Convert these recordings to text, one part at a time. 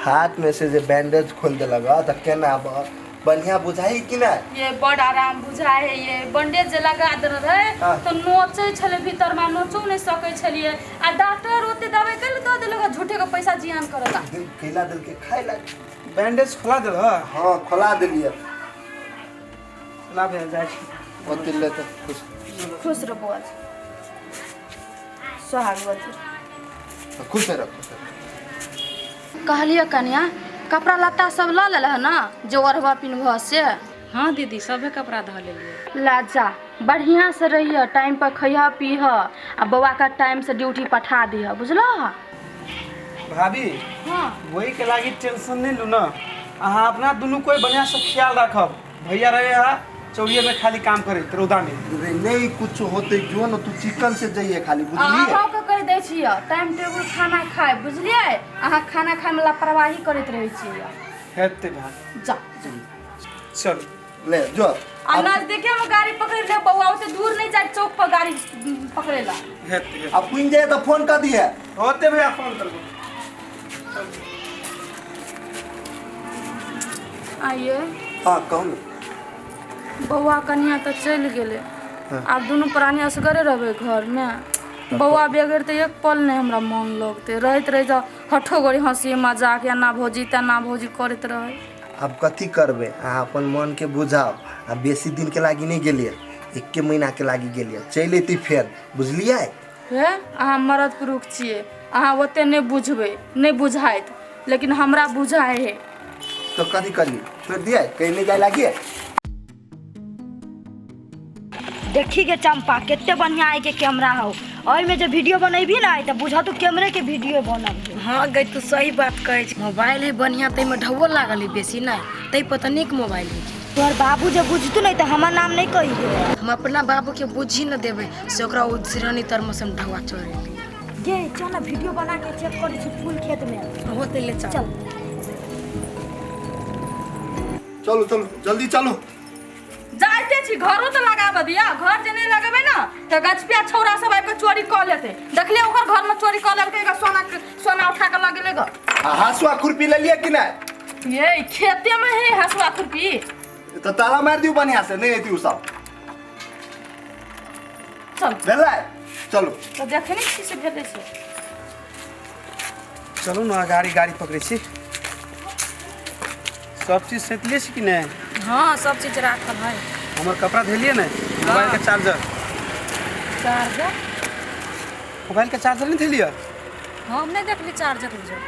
हाथ में से जे बैंडेज खोल देलक ह तऽ केना बढ़िया बुझाई कि नहि? ये बड आराम बुझाय है। ये बैंडेज जे लगा देने रहे तो नोचै छलै भीतर में, नोचो नहीं सकै छलियै। आ डॉक्टर ओते दवाई कैले दऽ देलक, झूठे के पैसा जियान करला। कैला देलकै खाय ला। बैंडेज खोला देल? हाँ खोला देलियै। ला भैया, जाइ छी। ओते ले तऽ खुश खुश रह बौआ, सोहागवती। खुश रह, खुश रह। कहलियै कनिया, कपड़ा लत्ता सब लऽ लेलह ने जे ओढ़बह पिन्हबह से? हाँ दीदी, सभे कपड़ा धऽ लेलियै। ला जा, बढ़िआँ से रहिह, टाइम पर खइह पीह आ बौआ के टाइम से ड्यूटी पठा दिह, बुझलह? भाभी। हाँ। वही के लागी टेंशन नहीं लू ना, अहाँ अपना दुनू कोई बढ़िया से ख्याल रखब। भैया रहे हा चौड़िए में खाली काम करे रौदा में। रे नहीं कुछ होते, जो न तू चिकन से जाइए खाली, बुझलिए? अहाँ के कहि दै छियै टाइम टेबुल खाना खाय, बुझलियै? अहाँ खाना खायमे लापरवाही करैत रहै छियै। हेतै भाभी। जा जा। चलू। ले जो। आ नजदीके में गाड़ी पकड़ ले बौआ, ओते दूर नहीं जाए, चौक पर गाड़ी पकड़े ला। हेतै हेतै। अब पुइन जाए तो फोन कर दिए। होते भैया, फोन करबो। आइए। हाँ कहू ने। बौआ कनिया तऽ चलि गेलै, आब दुनू प्राणी असगरे रहबै घरमे। बौआ बगैर तऽ एक पल नहि हमरा मन लगतै। रहैत रहैत हठो गड़ी हँसी मजाक एना भौजी तेना भौजी करैत रहै। आब कथी करबै, अहाँ अपन मनके बुझाउ। आ बेसी दिनके लागी नहि गेलियै, एके महीनाके लागी गेलियै, चलि अयती फेर, बुझलियै? हे, अहाँ मरद पुरुख छियै, अहाँ ओते नहि बुझबै, नहि बुझाइत, लेकिन हमरा बुझाइ है। तो कथी करिए, छोड़ दिए, कहीं नहीं जाए लागिए। देखी के चंपा, कते बढ़िया आइ के कैमरा हौ। ओहिमे जे वीडियो बनेबी ना तऽ बुझा तू कैमरे के वीडियो बनल। हाँ गई, तू सही बात कहै छी। मोबाइल है बढ़िया, ताहिमे ढौओ लागल है बेसी नहि, ताहि पर तऽ नीक मोबाइल है। तोहर बाबू जे बुझतू नहीं तऽ हमर नाम नहीं कही। हम अपना बाबू के बुझी न देबै से ओकरा ओ सिरहनी तरमे से हम ढौआ चढ़ेली। गे चल ना, वीडियो बना के चेक करै छी फूल खेत में। होते ले चल। चल चलू चलू जल्दी चलू। जाइते छी, घरो तऽ लगाबऽ दिया। घर जे नहि लगेबै ने तऽ गछपिया छौड़ा सब आबि कऽ चोरी कऽ लेतै। देखलियै ओकर घरमे चोरी कऽ लेलकै ग, सोना सोना उठा कऽ लऽ गेलै ग। आ हँसुआ खुरपी लेलियै कि नहि? ये खेते में है हँसुआ खुरपी। तऽ ताला मारि दियौ बढ़िआँ से, नहि एती ओ सब। चल। भेलै, चलू। तऽ देखै नहि छी से भेलै से। चलू ने, गाड़ी गाड़ी पकड़ै छी। सब चीज सैतलियै छी कि नहि? हाँ, सब चीज राखल है। हमर कपड़ा धेलियै ने? मोबाइल के चार्जर? चार्जर? मोबाइल के चार्जर नहि धेलियै? हम नहि देखली चार्जर उर्जर।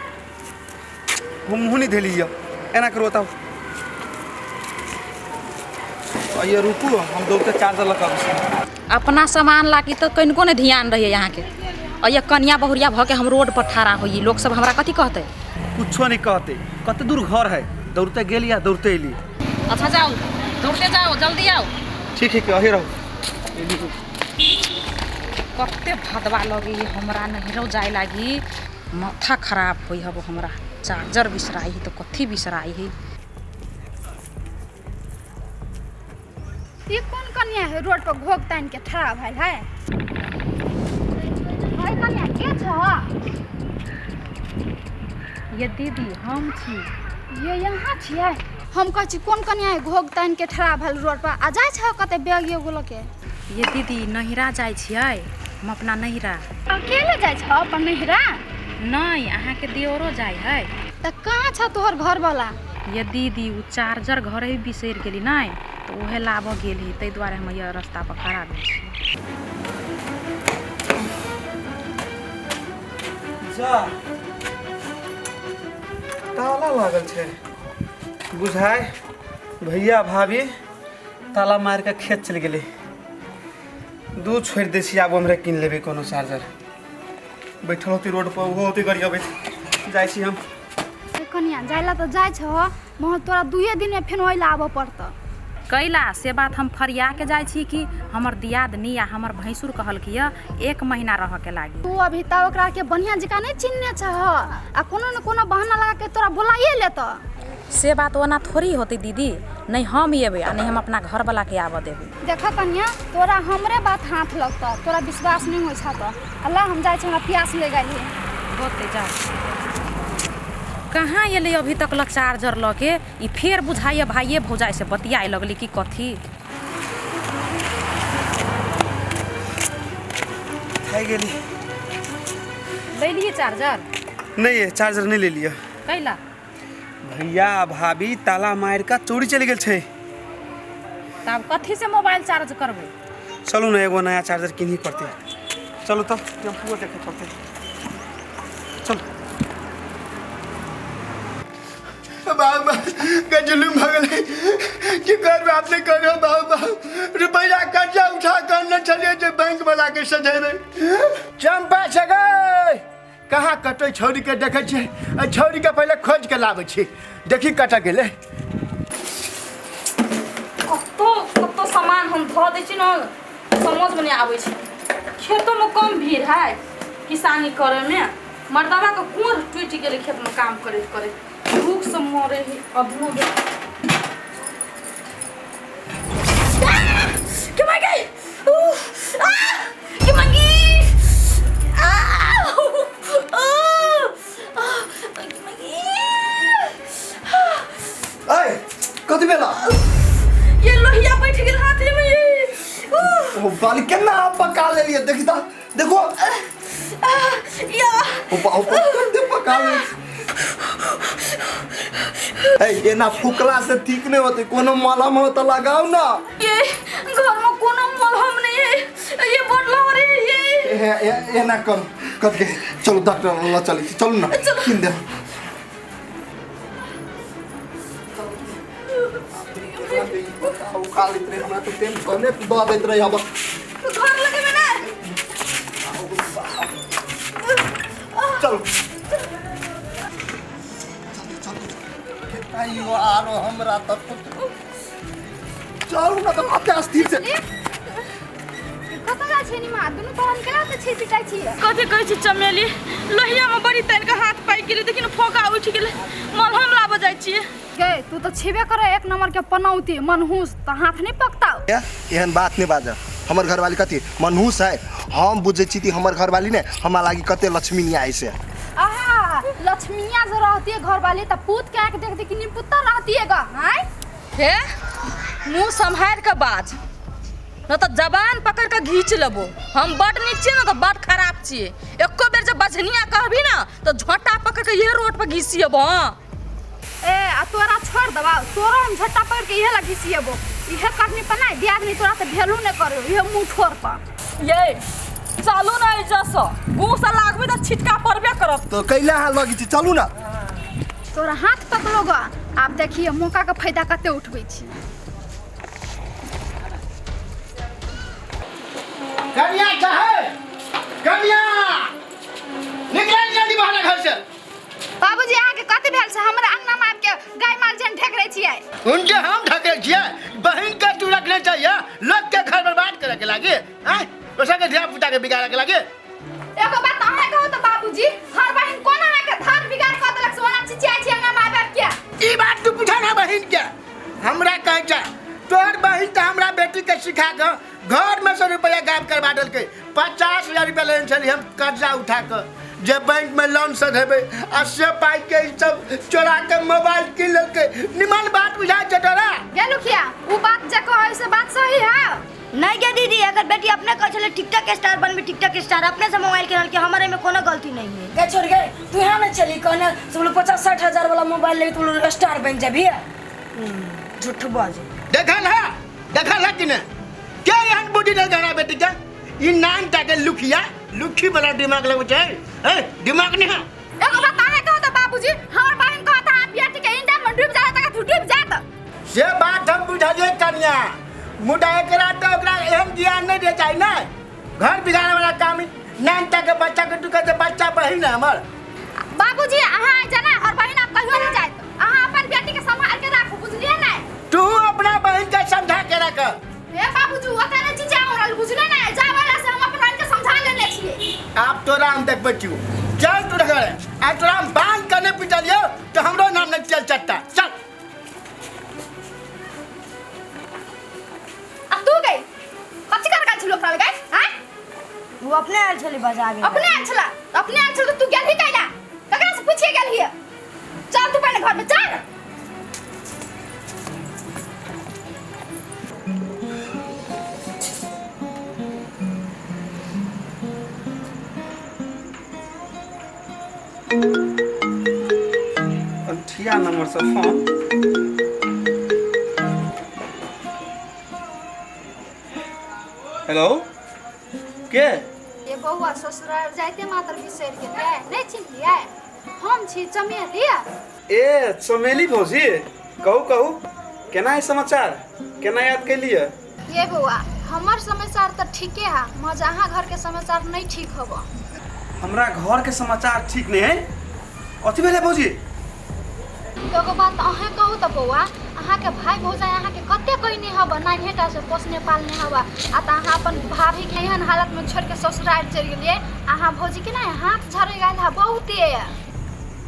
हमहूँ नहि धेलियै। एना करू, बताउ, ये रुकू, हम दौड़ते चार्जर लऽ कऽ अबै छी। अपना सामान लागी तऽ कनिको नहि ध्यान रहैए अहाँके। और ये कनिया बहुरिया भऽ के हम रोड पर ठाड़ा होइए, लोक सब हमरा कथी कहतै? कुछो नहीं कहते। कते दूर घर है, दौड़ते गेली आ दौड़ते एली। अच्छा जाओ, दौड़ते जाओ, जल्दी आओ। ठीक है, अही रहू। कते भदवा लगी हमरा नहिरो जाए लागी, माथा खराब होइ हब हमरा। चार्जर बिसराई है तो कथी बिसराई है। ई कोन कन्या है रोड पर घोघ तानि के ठड़ा भेल है? है कन्या, के छ? ये दीदी, हम छी। ये यहाँ छियै? हम कहै छी कोन कन्या है घोघ तानि के ठड़ा भेल रोड पर आ जाइ छ कते बैग एगो लऽ के? ये दीदी, नहिरा जाइ छियै हम अपना नहिरा। अकेले जाइ छ अपन नहिरा? नहि, अहाँके दियोरो जाइ है। तऽ कहाँ छ तोहर घरवाला? ये दीदी, ओ चार्जर घरे ही बिसरि गेली नहि तऽ उहे लाबऽ गेल ही, ताहि दुआरे हम यह रास्ता पर खड़ा भेल छी। जा, ताला लागल छै। बुझाय भैया भाभी ताला मारि कऽ खेत चलि गेलै। दू छोड़ि दै छी, आब हमरे कीन लेबै कोनो चार्जर। बैठल होती रोड पर, ओहो होती गाड़ी अबैत। जाइ छी हम। ए कनिया, जाइ ला तऽ जाइ छह, मगर तोरा दुइए दिनमे फेर ओहि ला आबऽ पड़तऽ। कैला से बात हम फरिया के जाइ छी कि हमर दियादनी आ हमर भैंसुर कहलकै एक महीना रहऽ के लागी। तू अभी तक ओकरा के बढ़िया जकाँ नहि चिन्हने छह आ कोनो ने कोनो बहाना लगा के तोरा बुलाइए लेतऽ। से बात ओना थोड़ी होतै दीदी, नहि हम एबै आ नहि हम अपना घरवला के आबऽ देबै। देखऽ कनिया, तोरा हमरे बात हाथ लगतऽ, तोरा विश्वास नहि होइ छह तऽ अल्लाह। हम जाइ छी, हमरा प्यास लागि गेल है। होतै, जाउ। कहाँ एलै अभी तक ल चार्जर लऽ के? ई फेर बुझाइए भाइये भौजाइ से बतियाए लगली कि कथी। थाकि गेली। ले लिए चार्जर? नहीं ये चार्जर नहीं ले लिया। कैला? भैया भाभी ताला मार का चोरी चलि गेल छै। तब कथी से मोबाइल चार्ज करबै? चलू ने एगो नया चार्जर किनही पड़तै। चलू तऽ टेम्पुओ देखे पड़तै। चलू। बाबा के जुलूम भऽ गेलै, की करबै अपने करो बाबा। रुपैआ कर्जा उठा कऽ अनने छलियै जे बैंक वाला के सधेबै। चंपा से गै कहाँ कतै छौड़ी के देखै छियै, एहि छौड़ी के पहिले खोजि के लाबै छी, देखी कतऽ गेलै। कतौ कतौ सामान हम धऽ दै छी ने, समझमे नहि आबै छै। खेतोमे कम भीड़ है किसानी करैमे, मर्दाबाके कोढ़ टूटि गेलै खेतमे काम करैत करैत, भूखसँ मरै है अभिनो। के मार गई? उफ, आ, के मार गई? आ, उ, आ, के मार गई? ऐ कथी भेला? ये लोहिया बैठ गेल हाथे में ये। उफ, ओ बाल केना पका लेलियै, देखी तऽ देखो। आ, या। ओ बाप रे, कते पका ले। ऐ एना फुकला से ठीक नहीं होते, कोनो मलहम हो तऽ लगाओ ना। ये घर में कोनो मलहम नहीं है, ये बदला रे ये। एना करू कथी के, चलू डॉक्टर लग चलै छी, चलू ना किन देब। उखा लैत रहे हमरा तऽ टेंशने दऽ दैत रहे अब। घर लगेबे ना। चलू चलू, केतना आरो हमरा तऽ चलू ना तऽ कते अस्थिर से। कतऽ जाइ छै निमा? दुनू बहन केना तऽ छै पिटाइ छियै? कथी कहै छी चमेली, लोहियामे बड़ी तानि कऽ हाथ पाकि गेलै, देखी ने फोका उठि गेलै, मलहम लाबऽ जाइ छियै। गे तू तऽ छेबे करे एक नंबर के पनौती मनहूस, तऽ हाथ नहीं पकताउ। एहन बात नहीं बाजऽ, हमर घरवाली कथी मनहूस है? हम बुझै छी कि हमर घरवाली ने हमरा लागी कते लक्ष्मीनिया है से। आहा लक्ष्मीया जो रहती है घरवाली तऽ पूत के आँख देख देख कि निपुत्ता रहती है गा। आँय हे मुँह सम्हारि कऽ बाज, न तऽ जबान पकड़ कऽ घीच लेबो। हम बड नीक छियै ने तऽ बड खराब छियै, एको बेर जे बजनिया कहबी ने तऽ झोंटा पकड़ कऽ इहे रोड पर घिसियेबो। हँ ए आ तोरा छोड़ देबा, तोरा हम झट्टा पकड़ के इहे ला घिसिएबो, इहे करनी पर नहीं दियादनी तोरा तऽ भेलू नहीं करो इहे मुँह ठोर पर। ये चलू ना एजसँ, गुँसँ लागबै तऽ छिटका पड़बे करत। तो कैला अहाँ लगै छी, चलू ना। तोरा हाथ पकड़ो गा, आब देखिए मौका के फायदा कते उठबै छी। कन्या चाहे कन्या निकल जल्दी बाहर घर से। बाबूजी अहाँ के कथी भेल छै? हमरा अंगना में आबि के गाय माल जन ढेकरै छियै। उनके हम ढकरै छियै, बहिन के तू रखने चाहिए लोग के घर बर्बाद करे के लागे, आँय दोसर के धिया पुता के बिगाड़े के लागे। एगो बात अहाँ कहू तऽ बाबूजी, हर बहिन कोन अहाँ के धान बिगाड़ कऽ देलक से ओना चिचियाइ छी अंगना में आबि आबि के? ई बात तू पूछा ना बहिन के, हमरा कहै छै तोहर बहिन तऽ हमरा बेटी के सिखा कऽ घर में से रुपया गायब करवा देलकै। 50,000 रुपया लेने छली हम कर्जा उठा कऽ जे बैंक में लोन सधेबै, आ से पाइ के ई सब चोरा के मोबाइल कीन लेलकै। निमन बात बुझाइ छै तोरा? गे लुखिया, उ बात जे कहै से बात सही है? नहीं गे दीदी, अगर बेटी अपने कहै छलै टिकटॉक स्टार बनबी, टिकटॉक स्टार अपने से मोबाइल किनल के, हमर एहिमे कोनो गलती नहीं है। गे छोड़ गे, तू यहाँ नहीं चली कहने से बोलो 50-60 हजार वाला मोबाइल ले तू स्टार बन जाबी। झूठ बाज। देखल है, देखल है कि नहीं के एहन बुद्धि नहीं गहरा बेटी के? ई नान टा के लुखिया लुखी वाला दिमाग लगै छै, ए दिमाग नहीं है। एगो बात अहाँ कहू तऽ बाबूजी, हमर बहिन कहत अहाँ बेटी के इंडा में डूब जात तऽ डूब जात। से बात हम बुझलियै कन्या, मुदा एकरा तऽ ओकरा एहन ज्ञान नहीं दे चाही ने, घर बिगाड़े वाला काम नान टा के बच्चा के तू कहै छै बच्चा बहिन है हमर। बाबूजी अहाँ जना हर बहिन आप कहियो नहीं जाइत, अहाँ अपन बेटी के संभाल के राखू, बुझलियै ने? तू अपना बहिन के समझा के रख। हे बाबूजी ओतऽ नहि चिचिया रहल, बुझलियै ने? जा वाला से हम अपन बहिन के समझा लेने छियै। आब तोरा हम देखबै छियौ, चल तू घरे, आ तोरा हम बांध के नहीं पिटलियौ तऽ हमरो नाम नहीं चल चट्टा। चल आ तू गई कथी कर गेल छलौ ओकरा लग? आँय वो अपने आयल छलै बजाबे। अपने आयल छला? अपने आयल छल तऽ तू गेलही कैला? ककरा से पूछिए गेलही? अंठिया नंबर से फोन। हेलो के? ये बौआ ससुराल जाइते मात्र बिसरि गेलियै, नहि चिन्हलियै? हम छी चमेली। ए चमेली भौजी, कहू कहू केना है समाचार, केना याद कैलियै? ये बौआ हमर समाचार तऽ ठीके है, मज अहाँ घर के समाचार नहीं ठीक होबो। हमरा घर के समाचार ठीक नहीं है? अथी भेलै भौजी? एगो बात अहें कहू तऽ बौआ, अहाँ के भाई भौजाई अहाँ के कते कहने हब, नान्हेटा से पोसने पालने हब, आ तऽ अहाँ अपन भाभी के एहन हालत में छोड़ के ससुराल चलि गेलियै। अहाँ भौजी के ना हाथ झड़ै गेल है बहुते।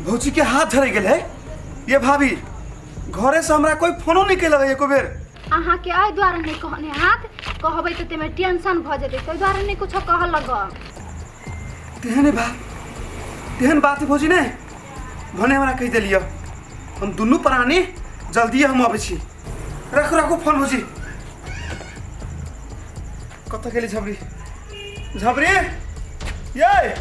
भौजी के हाथ झड़ै गेल है? ये भाभी घरे से हमरा कोई फोनो नहीं केलक एको बेर। अहाँ के एहि दुआरे नहीं कहने हाथ, कहबै तऽ तेमे टेंशन भऽ जेतै, ताहि दुआरे नहीं कुछो कहऽ लग। तेहन बात, तेहन बात है भौजी ने भने हमरा कहि देलियै। हम दुनू प्राणी जल्दी हम अबै छी। राखू राखू फोन भौजी। कतऽ गेली झबरी? झबरी ये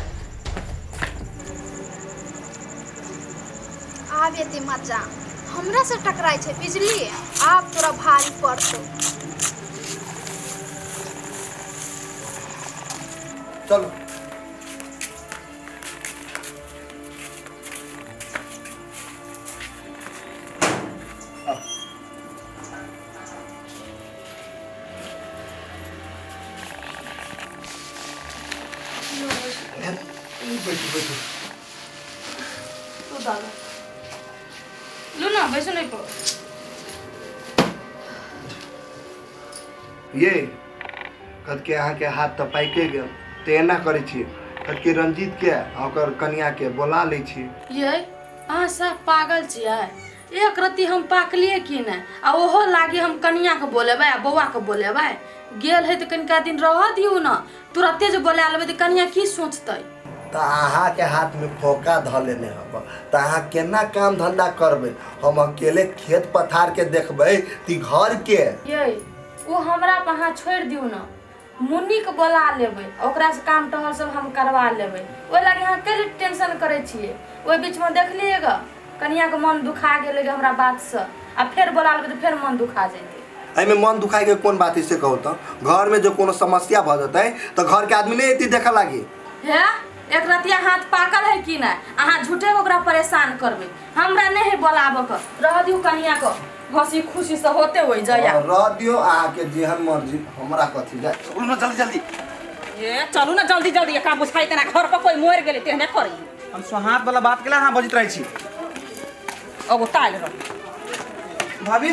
आब एते मजा हमरा से टकराइ छै बिजली, आब तोरा भारी पड़तौ। चलो बैठू बैठू। तू दादा लू ना बैसो नहीं पो। ये कद के अहाँ के हाथ तऽ पाइके गेल तऽ एना करै छी, कद के रंजीत के आ ओकर कनिया के बोला लै छी। ये अहाँ सब पागल छियै? एक रत्ती हम पाकलियै कि नहि, आ ओहो लागी हम कनिया के बोलेबै आ बौआ के बोलेबै। गेल है तऽ कनिका दिन रहऽ दियौ ने, तुरते जे बोला लेबै तऽ कनिया की सोचतै? तऽ अहाँ के हाथ में फोका धऽ लेने हब तऽ अहाँ केना काम धंधा करबै? हम अकेले खेत पथार के देखबै ती घर के। ये ओ हमरा पर अहाँ छोड़ि दियौ ने, मुन्नी के बोला लेबै, ओकरा से काम टहल सब हम करवा लेबै। ओहि लागी अहाँ कैले टेंशन करै छियै? ओहि बीचमे देखलियै ग कनिया के मन दुखा गेलै ग हमरा बात से, आ फेर बोला लेबै तऽ फेर मन दुखा जेतै। एहिमे मन दुखाय के कोन बात है से कहू तऽ? घर में जो कोनो समस्या भऽ जेतै तऽ घर के आदमी नहि एती देखऽ लागी। हे एक रतिया हाथ पाकल है कि नहि, अहाँ झूठे ओकरा परेशान करबै। हमरा नहि है बोलाबऽ के, रह दियौ कनिया के हंसी खुशी से होते होइ जाया। रह दियौ अहाँ के जेहन मर्जी, हमरा कथी जाय। चलू ना जल्दी जल्दी। ये चलू ना जल्दी जल्दी, एकरा बुझाइ तेना घर पर कोई मरि गेलै तेहने करी। हम सोहात वाला बात केला अहाँ बजैत रहै छी। एगो ताल रह। भाभी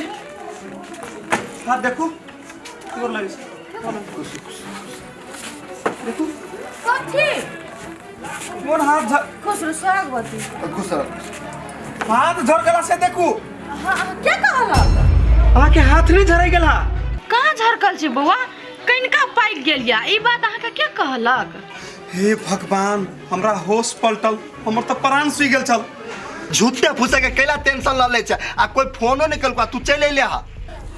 हाथ देखू गोर लगै छै। देखू कथी मोर हाथ खुश रह सुहागवती। खुश रह। हाथ झरकला से देखू। हाँ क्या कहलक? अहाँ के हाथ नहीं झरै गेल हा? कहाँ झरकल छै बौआ? कनिका पाकि गेल या ई बात अहाँके के कहलक? हे भगवान हमरा होश पलटल, हमर तऽ प्राण सुइ गेल छल। झूठे फूसे के कैला टेंशन ल लै छै आ कोई फोनो नहीं केलको, तू चलि अयले हा।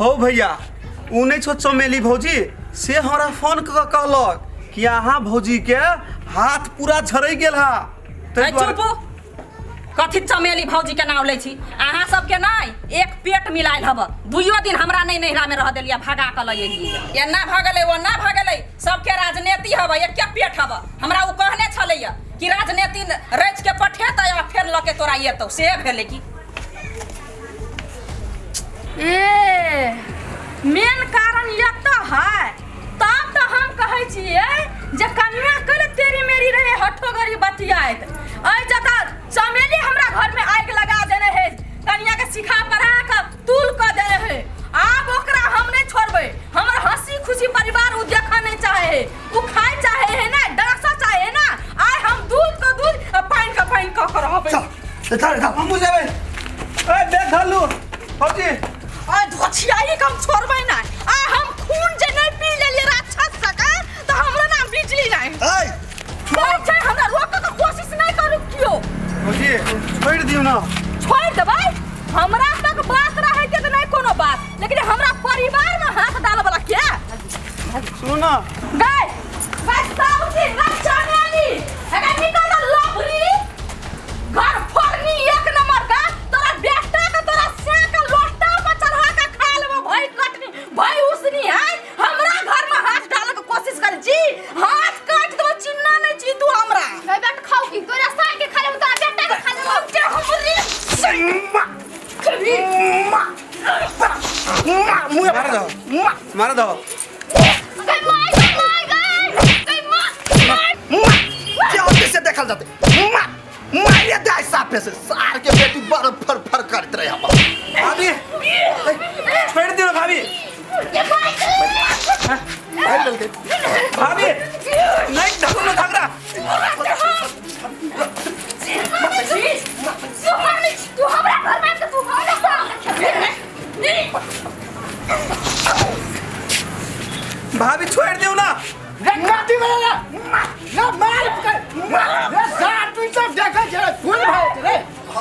हो भैया उ नहीं छो चमेली भौजी से हमरा फोन कऽ कहलक कि अहाँ भौजी के हाथ पूरा झरै गेल हा। चुप, कथी चमेली भौजी के नाम लै छी? अहाँ सबके नहि एक पेट मिलायल हब, दुइयो दिन हमरा नहि नैहरा में रह देलियै, भगा कऽ लऽ एलियै। एना भऽ गेलै ओना भऽ गेलै, सबके राजनीति हब, एके पेट हब। हमरा ओ कहने छलैया कि राजनीति रचि के पठेतै आ फेर लऽ के तोरा एतौ, से भेलै कि। ए मेन कारण एतऽ है, तब तऽ हम कहै छियै जे कनिया कल तेरी मेरी रहे हठो गरी बतियाइत। एहि जगह चमेली हमरा घर में आगि लगा देने है, कनिया के सिखा पढ़ा के तूल कऽ देने है। आब ओकरा हम नहीं छोड़बै, हमर हंसी खुशी परिवार उ देखऽ नहीं चाहे है, उ खाय चाहे है ना, डांसा चाहे है ना। आइ हम दूध के दूध आ पानि के पानि कऽ के रहबै। चल चल चल हमहूँ जेबै। ए देख धलू भौजी। आइ धोछियाही के हम छोड़बै ना, आ हम खून जे नहीं पी लेलियै राक्षस सका तऽ हमरो नाम बिजली नहीं। ऐ छोड़ छै, हमरा रोकऽ के कोशिश नहीं करू कियो। भौजी छोड़ि दियौ ना। छोड़ि देबै? हमरा तक बात रहै के तऽ नहीं कोनो बात, लेकिन हमरा परिवार में हाथ डाल वाला के? सुनू ना। गए गए साउजी ना चमेली, एकरा निकल द लफरी। मार दो। गई माय गई माय गई गई माय। क्या से देखल जाते मारे दे साफे से सार के बेटी बड़ फर फर करत रहे हम। भाभी छोड़ दियो भाभी। भाभी नहीं धक्का ना झगड़ा। तू हमरा घर में तू हमरा भाभी छोड़ दियो ना। काटी वाला ना ना मार पकड़ रे सार तू सब देखै छै खून भए रे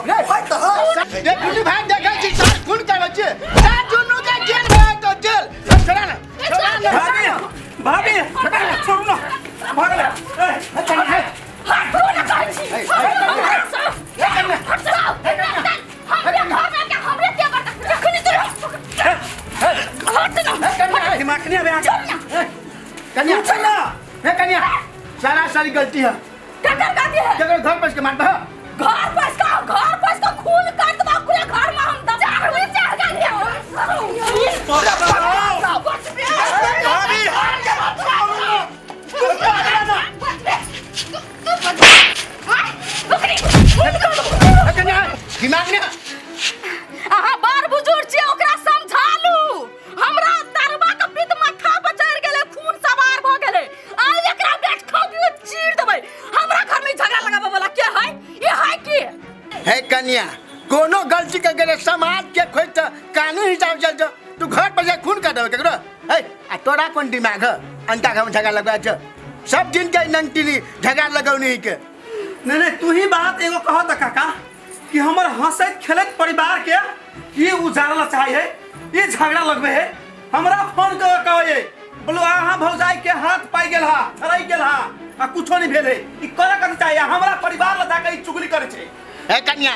रे भाई त रे दुनू भाई देखै छी सार खून करै छै सार दुनू के जेल भए तो जेल। छोड़ा ना छोड़ा ना भाभी भाभी छोड़ू ना भागल। ए चल हे हाथ ना कहै छी हट जाओ हमरे घर में के हमरे के जखनी तू हट ना दिमाग नहीं आवे आगे। कन्या चल ना हे कन्या सारा सारी गलती है। केकर गलती है? केकर घर पर के मारबा घर पर का घर पर का खून कर दबा पूरा घर में हम दबा चार चार गलती है। भाभी कन्या दिमाग ने अहाँ बार बुजुर्ग छी ओकरा समझालू। हमरा तरवा के पित्त माथा पर चढ़ गेलै खून सवार भ गेलै। आ एकरा बैठ खा के चीर देबै। हमरा घर में झगड़ा लगाबै वाला के है? ई है के? हे कन्या कोनो गलती कर गेले समाज के खोज त कानून हिसाब चल जो तू घर पर जा खून कर देबे केकरो। हे आ तोरा कोन दिमाग है अंता घर में झगड़ा लगवा छ सब दिन के नंगटिनी झगड़ा लगौनी के। नहीं नहीं तू ही बात एगो कह त काका कि हमर हंसैत खेलैत परिवार के ये उजाड़ला चाहिए ये झगड़ा लगबे है। हमरा फोन कर कहे बोलो अहाँ भौजाई के हाथ पाई गेल हा थराई गेल हा आ कुछो नहीं भेल है। ई करे कथी चाहिए हमरा परिवार ला जाके ई चुगली करे छै। हे कन्या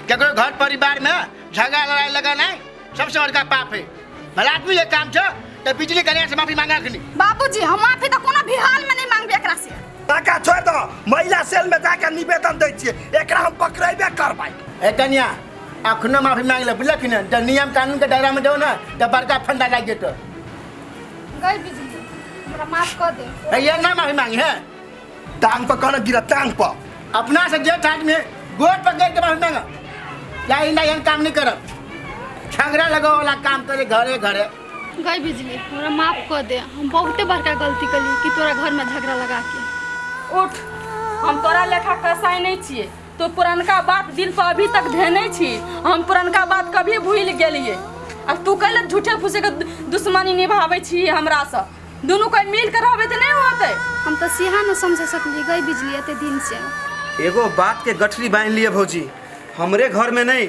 केकरो घर परिवार में झगड़ा लड़ाई लगाना सबसे बड़का पाप है। भला आदमी ये काम छ त बिजली कन्या से माफी मांगा खनी। बाबूजी हम माफी त कोनो भी हाल में नहीं मांगबे एकरा से। काका छोड़ दो महिला सेल में जाके निवेदन दै छियै एकरा हम पकड़ेबे करबै। ए कन्या अखनो माफी मांग ले बुझलक ने जब नियम कानून के दायरा में जाओ ना त बड़का फंडा लागि जेतो। गई बिजली हमरा माफ कर दे। ए ये ना माफी मांगी है टांग पर कौन गिरा टांग पर अपना से जेठ आदमी गोड़ पर गिर के माफी मांगा या इना एहन काम नहीं करब झगड़ा लगाओ वाला काम करे घरे घरे। गई बिजली हमरा माफ कर दे हम बहुते बड़का गलती कली कि तोरा घर में झगड़ा लगा के। उठ हम तोरा लेखा कसाई नहीं छियै तो पुरनका बात दिल पर अभी तक धेने छी। हम पुरनका बात कभी भूल गेलियै आ तू कैले झूठे फूसे के दुश्मनी निभाबै छी हमरा से। दुनू कोई मिल के रहबै तऽ नहीं होतै। हम तऽ सिहा न समझ सकली गई बिजली एते दिन से। एगो बात के गठरी बांध लिए भौजी हमरे घर में नहीं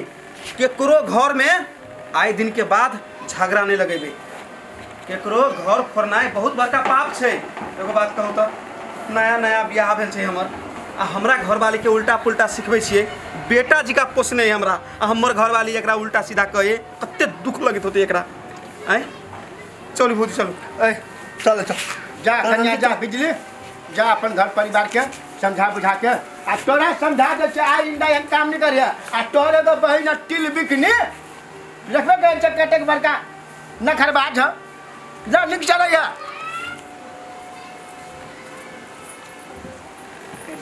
केकरो घर में आए दिन के बाद झगड़ा नहीं लगेबे। केकरो घर फोड़नाइ बहुत बड़का पाप छै। एगो बात कहू तऽ नया नया बियाह भेल छै हमर आ हमरा घरवाली के उल्टा पुल्टा सिखबै छियै। बेटा जी का पोसने है हमरा आ हमर घरवाली एकरा उल्टा सीधा कहे कते दुख लगैत होतै एकरा। आँय चलू भौजी चलू। ए चल चल जा कन्या जा बिजली जा अपन घर परिवार के समझा बुझा के आ तोरा समझा दे छै आइ इंदा एहन काम नहीं करिए आ तोरे एगो बहिन तिल बिकनी रखबे करै छै कतेक बड़का नखरबाज ह जा निक चलैया।